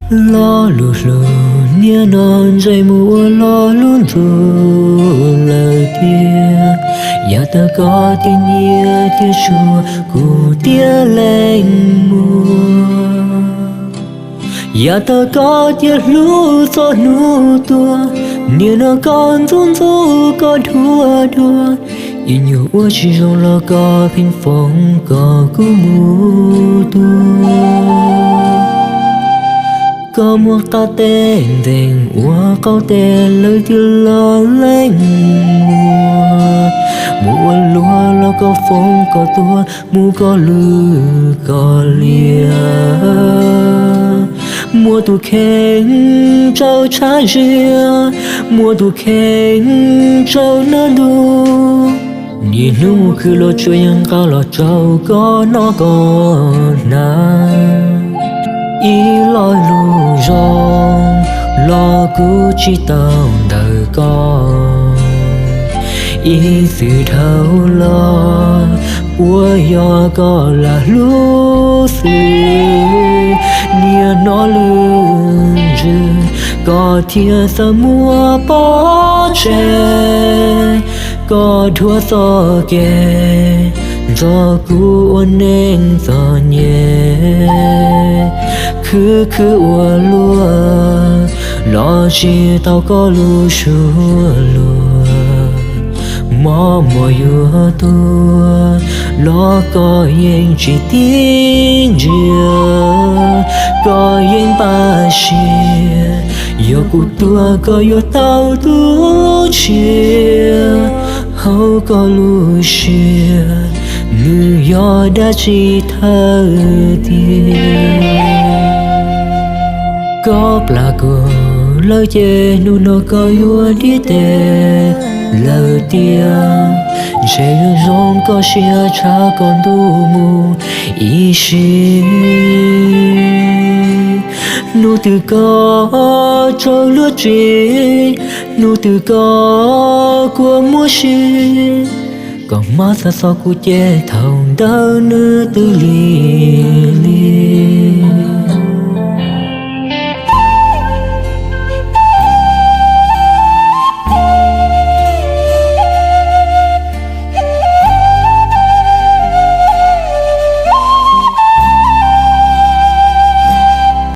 Lo lus hlub niaj no ntsej muag ua lo lus ntxub lawm tiag. Yav tag koj tias nyiam thiab tshua, kuv tias leej muam. Yav tag koj tias hlub txog hnub tuag, niaj no koj ntxub ntxub koj dhuav dhuav. Ib nyuag ua tsis zoo los koj pheej foom kom kuv mus tuag. Koj muab qab teb ntees ua qaub teb lawm tiag los leej muam. Mus ua luag los koj foom kom tuag, mus koj lwj koj liam. Muaj tus kheej tsaug tshab ziab, muaj tus kheej tsaug nab ntuj. Niaj hnub mus khwv los tsuas yeej nqa los rau koj noj koj hnav. Ib lo lus zoo los kuv tsis tau ntawm koj. Ib txwm dhau los puas yog koj lam hlub xwb. Niaj hnub lwj ntsws koj thiaj xav muab pov tseg. Koj dhuav txoj kev ntxov kuv ua neej txom nyem. Khwv khwv ua luaj los tsis tau koj lub suab luag. Mob mos yuav tuag los koj yeej tsis tib ntsiav. Koj yeej npaj siab, yog kuv tuag koj yuav tau tu siab. Hauv koj lub siab, nws yog dab tsi thawj tiag? Koj plam kuv lawm ces hnub no koj yuav ntiab tes lawm tiag. Ntshe yuav zoo koj siab tshaj koj ntuj mus ib sim. Hnub twg koj tsaug lub tsev, hnub twg koj kua muab sim, koj mam xav txog kuv ces thaum ntawd nws twb lig li.